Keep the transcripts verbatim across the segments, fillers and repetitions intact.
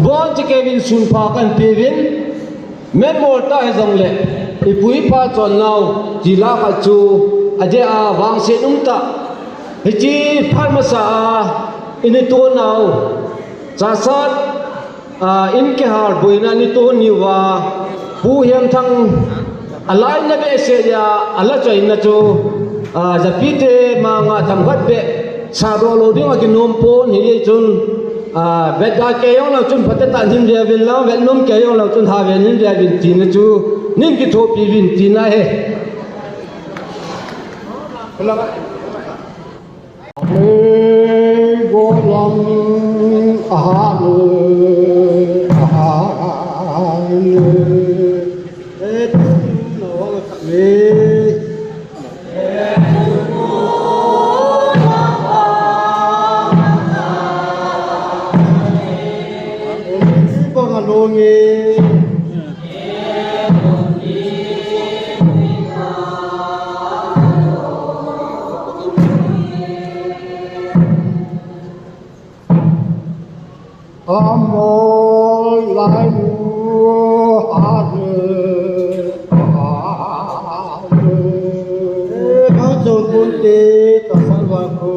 Bawn chi kei vin sun pha kan piu in, member ta hi zong leh, i pu i pa chawn nau, ti la khat chu, a dia a vangsiat um ta. Hi chi phat masa a, i ni tuan nau, Chasat, a, in kihal buaina ni tuan ni ua, Pu Hiamthang a laina beh se a, a la chaina chu, a, zapite ma nga tam khat beh, sa daw lo ding a kinuam puan hi ei chun, a, vetda kei ong lo chun phate ta nin ve vin la, vet nuam kei ong lo chun ha ve nin ve vin tina chu, nin kithuapi vin tina he. Ei, golam, aha le, aha le. E, na wang kha le. Bang a lo nge. Amol lai nu, ale, ale. Ka chon kun te, ka salwa ko.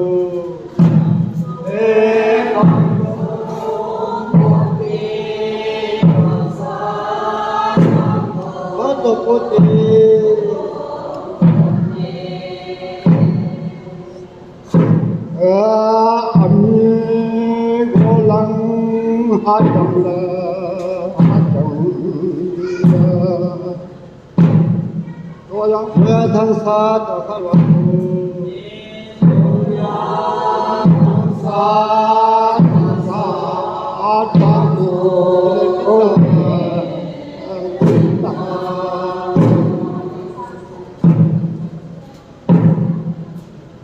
Ka to ko te. A, a mi golang ha chang la, ha chang la. Golang ha chang sa ta kha la. Sa, sa, ha chang la.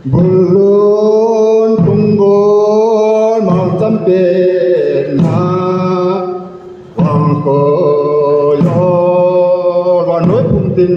Bulun thunggol mangcham pen na, vangkoi lo, vannoi phung tin